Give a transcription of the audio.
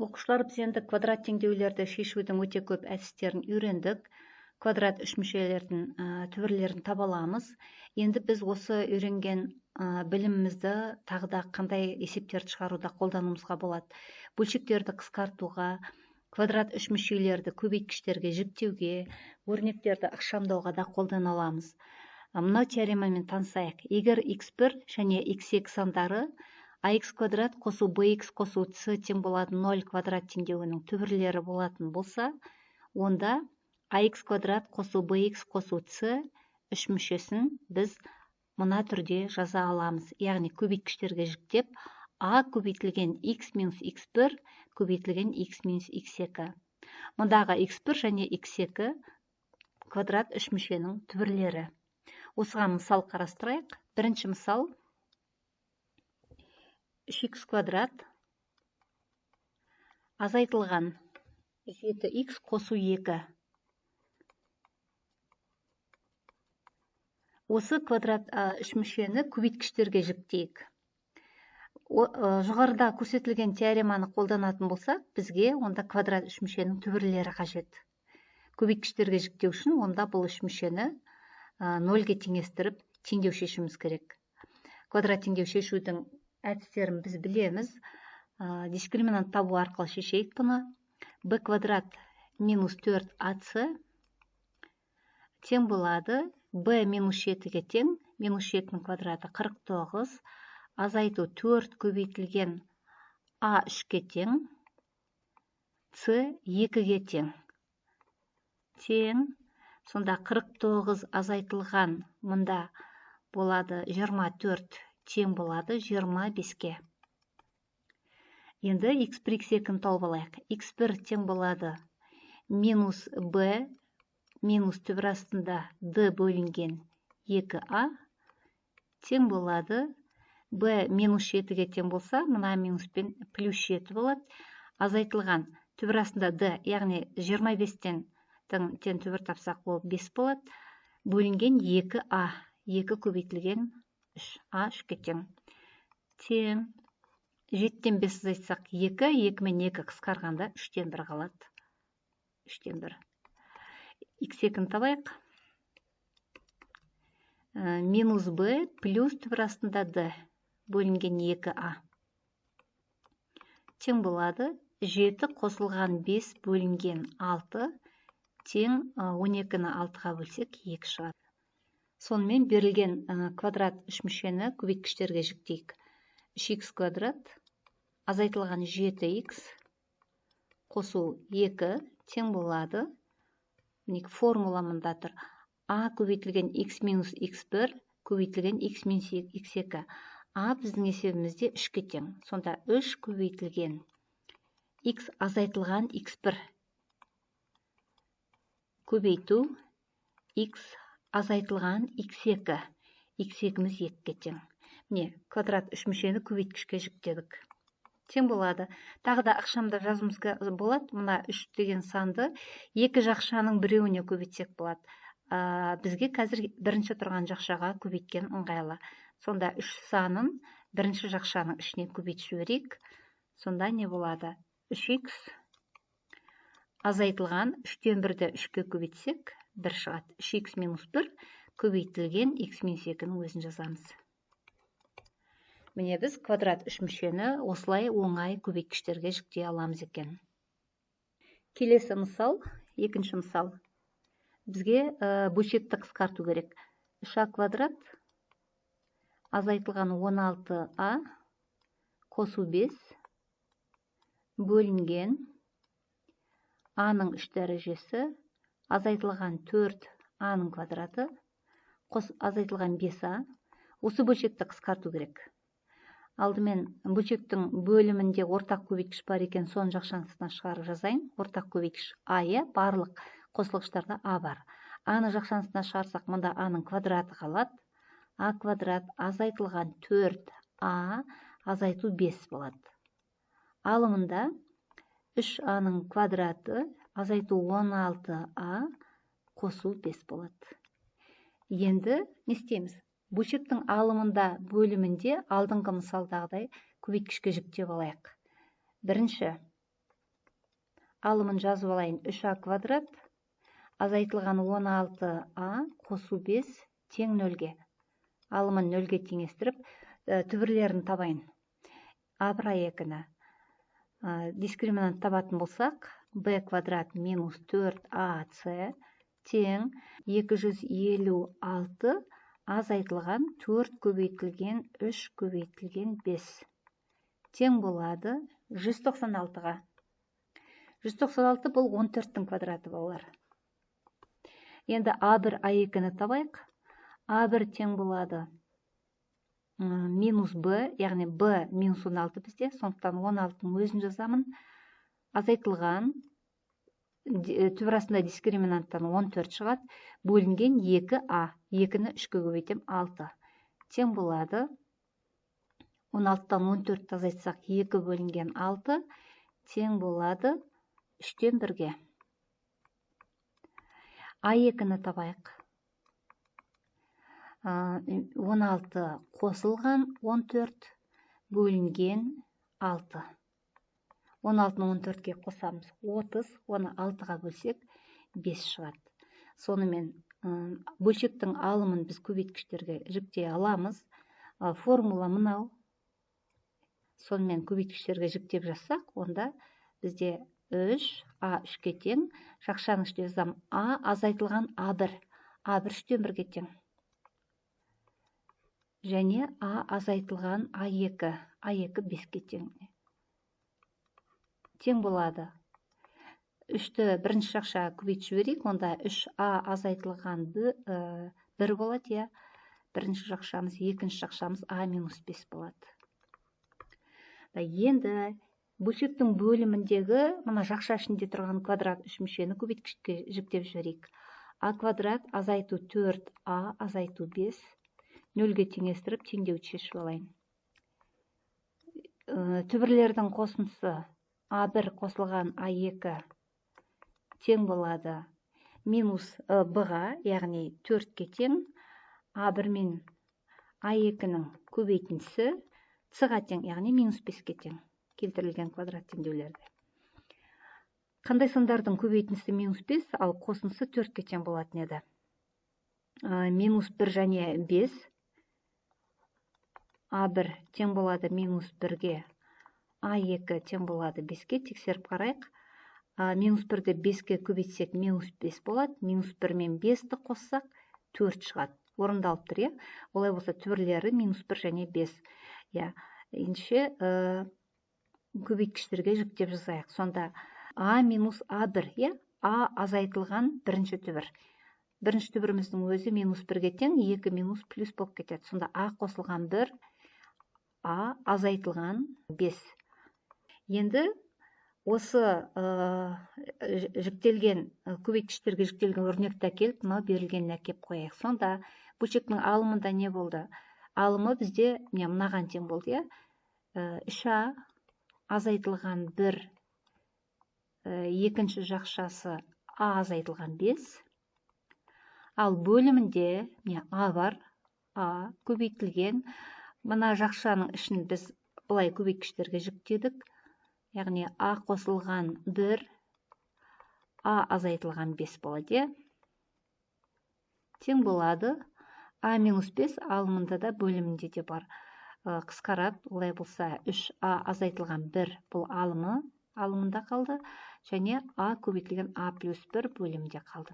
Оқушылар, біз енді квадрат теңдеулерді шешудің өте көп әдістерін үйрендік. Квадрат үшмүшелердің түбірлерін таба аламыз. Енді біз осы үйренген білімімізді тағы да қандай есептерді шығаруда қолдануымызға болады. Бөлшектерді қысқартуға, квадрат үшмүшелерді көбейткіштерге жіктеуге, өрнектерді ықшамдауға да қолдана аламыз. Мынау теоремамен танысайық. Егер x1 және x2 сандары ax квадрат қосу bx қосу c тең болады 0 квадрат теңдеуінің түбірлері болатын болса, онда ax квадрат қосу bx қосу c үшмүшесін біз мына түрде жаза аламыз. Яғни көбейткіштерге жіктеп a көбейтілген x минус x1 көбейтілген x минус x2. Мұндағы x1 және x2 квадрат үшмүшенің түбірлері. Осыған мысал қарастырайық. Бірінші мысал: 3x квадрат азайтылған 7x қосу 2. Осы квадрат үшмүшені көбейткіштерге жіктейік. Жоғарыда көрсетілген теореманы қолданатын болсақ, бізге онда квадрат үшмүшенің түбірлері қажет. Көбейткіштерге жіктеу үшін онда бұл үшмүшені 0-ге теңестіріп теңдеу шешуіміз керек. Квадрат теңдеу шешудің әдістерін біз білеміз. Дискриминант табу арқылы шешейік бұны. B квадрат минус 4ac тең болады b минус 7-ге тең, минус 7-нің квадраты 49, азайту 4 көбейтілген a 3-ке тең, c 2-ге тең. Тең, сонда 49 азайтылған мұнда болады 24 тең болады 25-ке. Енді x1 x2-ні тауып алайық. x1 тең болады минус b минус түбір астында d бөлінген 2a тең болады b минус 7-ге тең болса, мына минуспен плюс 7 болады. Азайтылған түбір астында d, яғни 25-тен тең түбір тапсақ, ол 5 болады. Бөлінген 2a, 2 көбейтілген 3, а 3-ке тең. Тең 7-тен 5 азайтсақ 2, 2 мен 2 қысқарғанда 3-тен 1 қалады. 3-тен 1. X2-ні табайық. Минус b плюс түбір астында d бөлінген 2a тең болады 7 қосылған 5 бөлінген 6 тең 12-ні 6-ға бөлсек 2 шығады. Сонымен берілген квадрат үшмүшені көбейткіштерге жіктейік. 3x квадрат азайтылған 7x қосу 2 тең болады. Мінекей формула мында тұр. А көбейтілген x минус x1 көбейтілген x минус x2. А біздің есебімізде 3-ке тең. Сонда 3 көбейтілген x азайтылған x1 көбейту x азайтылған x2. x2-міз 2-ке тең. Міне, квадрат үшмүшені көбейткішке жіктедік. Тең болады. Тағы да ықшамдап жазуымызға болады. Мына 3 деген санды екі жақшаның біреуіне көбейтсек болады. Бізге қазір бірінші тұрған жақшаға көбейткен ыңғайлы. Сонда 3 санын бірінші жақшаның ішіне көбейтіп жіберейік. Сонда не болады? 3x азайтылған 3-тен 1-ді 3-ке көбейтсек 1 шығады. 3x минус 1 көбейтілген x минус 2-нің өзін жазамыз. Міне, біз квадрат үшмүшені осылай оңай көбейткіштерге жіктей аламыз екен. Келесі мысал, екінші мысал. Бізге бөлшекті қысқарту керек. 3а квадрат азайтылған 16а қосу 5 бөлінген а-ның 3 дәрежесі азайтылған 4а-ның квадраты азайтылған 5а. Осы бөлшекті қысқарту керек. Алдымен бөлшектің бөлімінде ортақ көбейткіш бар екен, соны жақшаның сыртына шығарып жазайын. Ортақ көбейткіш а, барлық қосылғыштарда а бар. А-ны жақшаның сыртына шығарсақ, мұнда а-ның квадраты қалады. А квадрат азайтылған 4а азайту 5 болады. Ал мұнда 3а-ның квадраты азайту 16а қосу 5 болады. Енді не істейміз? Бөлшектің алымында бөлімінде алдыңғы мысалдағыдай көбейткішке жіктеп алайық. Бірінші Алымын жазып алайын. 3а квадрат азайтылған 16а қосу 5 тең 0-ге. Алымын 0-ге теңестіріп, түбірлерін табайын. А1, А2-ні. Дискриминант табатын болсақ, b квадрат минус 4ac тең 256 азайтылған 4 көбейтілген 3 көбейтілген 5 тең болады 196-ға. 196 бұл 14-тің квадраты, балалар. Енді А1, А2-ні табайық. А1 тең болады минус Б, яғни Б минус 16 бізде, сондықтан 16-ның өзін жазамын. Азайтылған түбір астында дискриминанттан 14 шығады, бөлінген 2А, 2-ні 3-ке көбейтем 6. Тең болады 16-тан 14-ті азайтсақ 2 бөлінген 6 тең болады 3-тен 1-ге. А2-ні табайық. 16 қосылған 14 бөлінген 6. 16-ны 14-ке қосамыз 30, оны 6-ға бөлсек 5 шығады. Сонымен бөлшектің алымын біз көбейткіштерге жіктей аламыз. Формула мынау. Сонымен көбейткіштерге жіктеп жазсақ, онда бізде 3, А 3-ке тең, жақшаның ішінде жазамын А азайтылған А1, А1 3-тен 1-ге тең. Және А азайтылған А2, А2 5-ке тең. Тең болады. 3-ті бірінші жақшаға көбейтіп жіберейік, онда 3А азайтылған 1 болады, иә. Бірінші жақшамыз, екінші жақшамыз А минус 5 болады. Енді бөлшектің бөліміндегі мына жақша ішінде тұрған квадрат үшмүшені көбейткішке жіктеп жіберейік. А квадрат азайту 4А азайту 5 нөлге теңестіріп теңдеуді шешіп алайын. Түбірлердің қосындысы А1 қосылған А2 тең болады минус Б-ға, яғни 4-ке тең, А1 мен А2-нің көбейтіндісі С-ға тең, яғни минус 5-ке тең келтірілген квадрат теңдеулерде. Қандай сандардың көбейтіндісі минус 5, ал қосындысы 4-ке тең болатын еді? Минус 1 және 5. А1 тең болады минус 1-ге, А2 тең болады 5-ке. Тексеріп қарайық. Минус 1-ді 5-ке көбейтсек минус 5 болады. Минус 1 мен 5-ті қоссақ 4 шығады. Орындалып тұр, иә? Олай болса түбірлері минус 1 және 5. Иә, ендеше көбейткіштерге жіктеп жазайық. Сонда А минус А1, иә? А азайтылған бірінші түбір. Бірінші түбіріміздің өзі минус 1-ге тең, 2 минус плюс болып кетеді. Сонда А қосылған 1, А азайтылған 5. Енді осы жіктелген көбейткіштерге жіктелген өрнекті әкеліп, мынау берілгенін әкеп қояйық. Сонда бөлшектің алымында не болды? Алымы бізде міне мынаған тең болды, иә? 3А азайтылған 1, екінші жақшасы А азайтылған 5. Ал бөлімінде міне А бар, А көбейтілген. Мына жақшаның ішін біз былай көбейткіштерге жіктедік. Яғни А қосылған 1, А азайтылған 5 болады, иә? Тең болады. А минус 5 алымында да бөлімінде де бар. Қысқарады. Олай болса 3А азайтылған 1 бұл алымы, алымында қалды. Және А көбейтілген А плюс 1 бөлімінде қалды.